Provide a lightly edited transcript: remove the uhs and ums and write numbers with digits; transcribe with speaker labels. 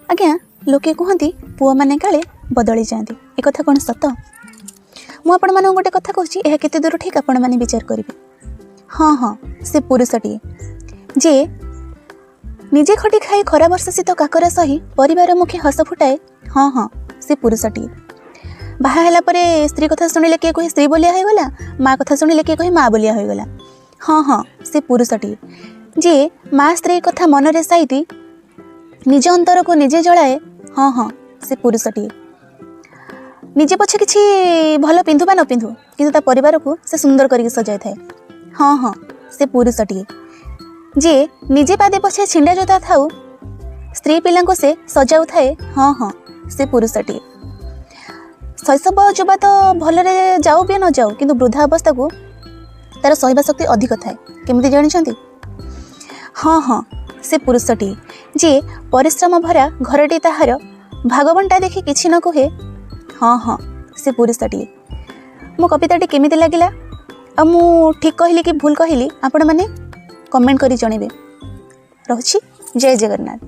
Speaker 1: ଆଜ୍ଞା, ଲୋକେ କୁହନ୍ତି ପୁଅମାନେ କାଳେ ବଦଳି ଯାଆନ୍ତି, ଏକଥା କ'ଣ ସତ? ମୁଁ ଆପଣମାନଙ୍କୁ ଗୋଟେ କଥା କହୁଛି, ଏହା କେତେ ଦୂର ଠିକ୍ ଆପଣମାନେ ବିଚାର କରିବେ। ହଁ ହଁ, ସେ ପୁରୁଷଟିଏ ଯିଏ ନିଜେ ଖଟି ଖାଇ ଖରା ବର୍ଷା ଶୀତ କାକରା ସହି ପରିବାର ମୁଖେ ହସ ଫୁଟାଏ। ହଁ ହଁ, ସେ ପୁରୁଷଟିଏ। ବାହା ହେଲା ପରେ ସ୍ତ୍ରୀ କଥା ଶୁଣିଲେ କିଏ କହେ ସ୍ତ୍ରୀ ବୋଲିଆ ହୋଇଗଲା, ମା କଥା ଶୁଣିଲେ କିଏ କହେ ମା ବୋଲିଆ ହୋଇଗଲା। ହଁ ହଁ, ସେ ପୁରୁଷଟିଏ ଯିଏ ମା ସ୍ତ୍ରୀ କଥା ମନରେ ସାଇତି ନିଜ ଅନ୍ତରକୁ ନିଜେ ଜଳାଏ। ହଁ ହଁ, ସେ ପୁରୁଷଟିଏ ନିଜେ ପଛେ କିଛି ଭଲ ପିନ୍ଧୁ ବା ନ ପିନ୍ଧୁ, କିନ୍ତୁ ତା ପରିବାରକୁ ସେ ସୁନ୍ଦର କରିକି ସଜାଇଥାଏ। ହଁ ହଁ, ସେ ପୁରୁଷଟିଏ ଯିଏ ନିଜେ ପାଦେ ପଛେ ଛିଣ୍ଡା ଜୋତା ଥାଉ, ସ୍ତ୍ରୀ ପିଲାଙ୍କୁ ସେ ସଜାଉଥାଏ। ହଁ ହଁ, ସେ ପୁରୁଷଟିଏ। ଶୈଶବ ଯୁବା ତ ଭଲରେ ଯାଉ ବି ନ ଯାଉ, କିନ୍ତୁ ବୃଦ୍ଧା ଅବସ୍ଥାକୁ ତାର ସହିବା ଶକ୍ତି ଅଧିକ ଥାଏ। କେମିତି ଜାଣିଛନ୍ତି? ହଁ ହଁ, ସେ ପୁରୁଷଟିଏ ଯିଏ ପରିଶ୍ରମ ଭରା ଘରଟି ତାହାର ଭାଗବଣ୍ଟା ଦେଖି କିଛି ନ କୁହେ। ହଁ ହଁ, ସେ ପୁରୁଷଟିଏ। ମୋ କବିତାଟି କେମିତି ଲାଗିଲା ଆଉ ମୁଁ ଠିକ୍ କହିଲି କି ଭୁଲ କହିଲି, ଆପଣମାନେ କମେଣ୍ଟ କରି ଜଣାଇବେ। ରହୁଛି, ଜୟ ଜଗନ୍ନାଥ।